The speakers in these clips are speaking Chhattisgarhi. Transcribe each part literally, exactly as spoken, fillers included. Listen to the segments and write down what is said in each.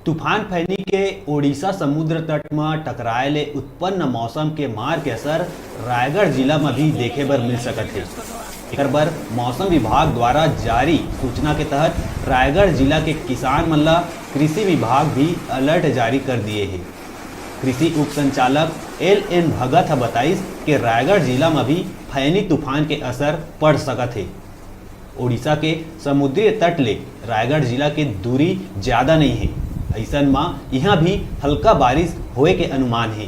तूफान फैनी के ओडिशा समुद्र तट म टकराए ले उत्पन्न मौसम के मार के असर रायगढ़ जिला म भी देखे बर मिल सकत हे। एकर बर मौसम विभाग द्वारा जारी सूचना के तहत रायगढ़ जिला के किसान मन ला कृषि विभाग भी अलर्ट जारी कर दिए हे। कृषि उप संचालक एल एन भगत ह बताइस के रायगढ़ जिला म भी फैनी तूफान के असर पड़ सकत हे। ओडिशा के समुद्री तट ले रायगढ़ जिला के दूरी ज्यादा नइ हे, अइसन म इहां भी हल्का बारिश होए के अनुमान हे।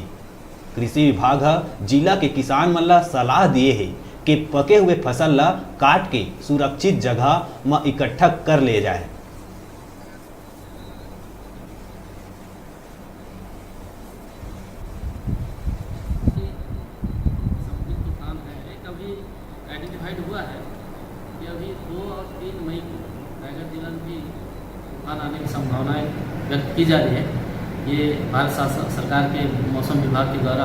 कृषि विभाग ह जिला के किसान मन ला सलाह दिए हे के पके हुए फसल ला काट के सुरक्षित जगह म इकट्ठा कर ले जाए। समुद्री तूफान है, एक अभी आइडेंटिफाइड हुआ है कि अभी दो और तीन मई को रायगढ़ जिला में भी तूफान आने की संभावनाएं व्यक्त की जा रही है। ये भारत शासन सरकार के मौसम विभाग के द्वारा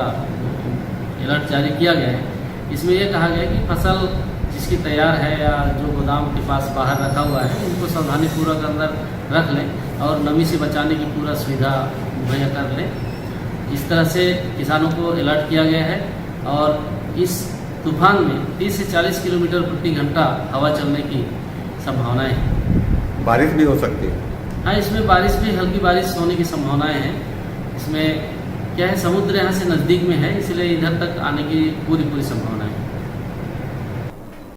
अलर्ट जारी किया गया है। इसमें यह कहा गया है कि फसल जिसकी तैयार है या जो गोदाम के पास बाहर रखा हुआ है, उनको सावधानीपूर्वक अंदर रख लें और नमी से बचाने की पूरा सुविधा मुहैया कर लें। इस तरह से किसानों को अलर्ट किया गया है और इस तूफान में तीस से चालीस किलोमीटर प्रति घंटा हवा चलने की संभावनाएं हैं। बारिश भी हो सकती है। हाँ, इसमें बारिश भी, हल्की बारिश होने की संभावनाएं हैं। इसमें क्या है, समुद्र यहाँ से नज़दीक में है, इसलिए इधर तक आने की पूरी पूरी संभावना है।